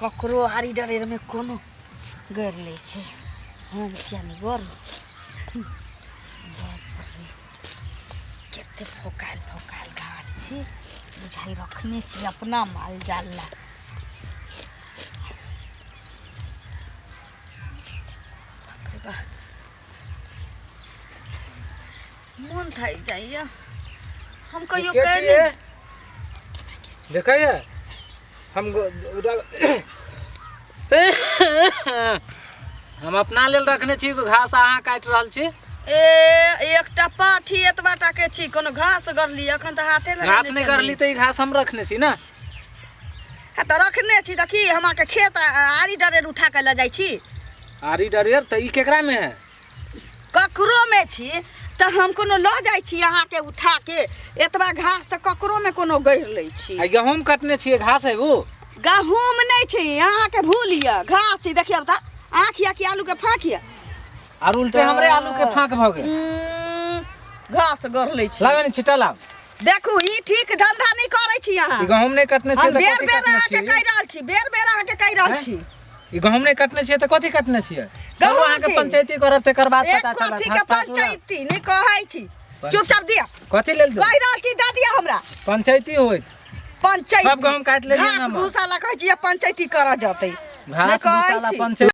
ककरो आरी डरेरमे कोनो गड़ि लै छै, हम किया नहि गरू? बाप रे, कते फोकायल फोकायल घास छी, बुझाइ रखने छी अपना माल जाल ला। बाप रे बा, मोन थाकि जाइए। हम कहियो के कहि छियै? देखैए हम हम अपना लेल रखने छी घास, अहाँ काटि रहल छी। ए, एकटा पाठी एतबा टा के छी, कोनो घास गरली? एखन तऽ हाथे लगेने घास नहि छली। गरली तऽ ई घास हम रखने छी ने। हँ तऽ रखने छी तऽ की हम अहाँके खेत आरी डरेर उठा के लऽ जाइ छी? आरी डरेर तऽ ई केकरा में है? ककरो में छी तऽ हम कोनो लऽ जाइ छी अहाँके उठा के? एतबा घास तऽ ककरो में कोनो गड़ि लै छी। आ गहूम कटने छियै, घास है वो? गहूम नहि छी, अहाँके भूल यऽ, घास छी। देखियौ तऽ आँख यऽ कि आलू के फाँक यऽ? आर उल्टे हमरे आलू के फाँक भऽ गेल। घास गड़ लै छी। लाबे ने छिट्टा लाब। देखू, ई ठीक धंधा नहि करै छी अहाँ। ई गहूम नहि कटने छियै हम तऽ बेर कथी बेर कटने अहाँके छियै? कहि रहल छी, बेर बेर अहाँके कहि रहल हैं? छी। ई गहूम नहि कटने छियै तऽ कथी कटने छियै? गहूम चलू, अहाँके छी। पंचायती करब तकर बाद एक पता चलत। कथी के हाथ पाँच उड़ा। पंचायती नहि कहै छी, चुपचाप दिअ। कथी लेल दू? कहि रहल छी, दऽ दिअ हमरा। पंचायती होइत पंचायती सब गहूम काटि लेलियै घास ने हमर। भूसा ला कहै छी पंचायती करऽ जतै। घास नहि कहै भूसा ला छी। पंचायती।